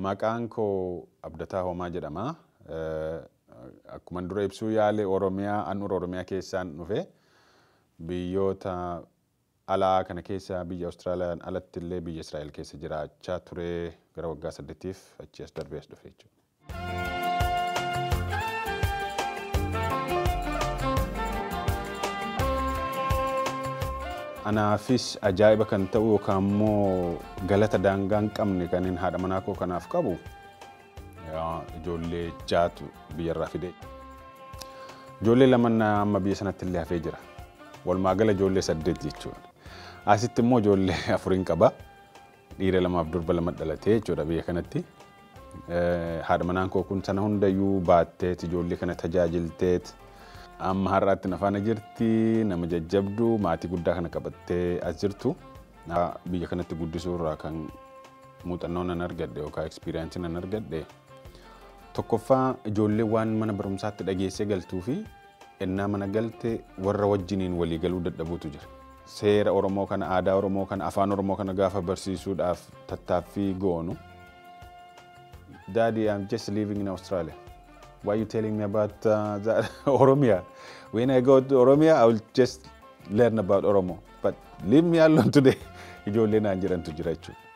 Maqaan koo Abdataa Hoomaa jedhama. Akkuma dura ibsuu yaale Oromiyaa, handhuura Oromiyaa keessaan dhufe, biyyoota alaa kana keessa biyya Awustiraaliyaan alatti illee biyya Israa'el keessa jiraachaa ture gara waggaa 8f, achii as darbee as dhufe jechuudha. Anaafis ajaa'iba kan ta'u yookaan immoo galata daangaa hin qabne kan hin haadha manaa koo kanaaf qabu, ijoollee jaatu biyyarraa fide. Ijoollee lama amma biyya sanatti illee hafee jira. Walumaa gala ijoollee 8 jechuudha. Asitti immoo ijoollee afuriin qaba. Dhiira lamaaf durba lama dhalatee jechuudha biyya kanatti. Haadha manaan koo kun sana hundayyuu baatteet, ijoollee kana tajaajilteet amma har'aatti na faana jirti, nama jajjabduu maatii guddaa kana qabattee as jirtu. Biyya kanatti guddisuu irraa kan muuxannoo nan argadhe yookaan experience nan argadhe, tokkoffaa, ijoollee waan mana barumsaatti dhageessee galtuu fi ennaa mana galte warra wajjiniin walii galuu dadhabuutu jira. Seera Oromoo kana, aadaa Oromoo kana, afaan Oromoo kana gaafa barsiisuudhaaf tattaaffii goonu, "Daddy, I'm just living in Australia. Why are you telling me about that Oromia? When I go to Oromia, I will just learn about Oromo. But leave me alone today." Ijoollee naan jedhantu jira jechuudha.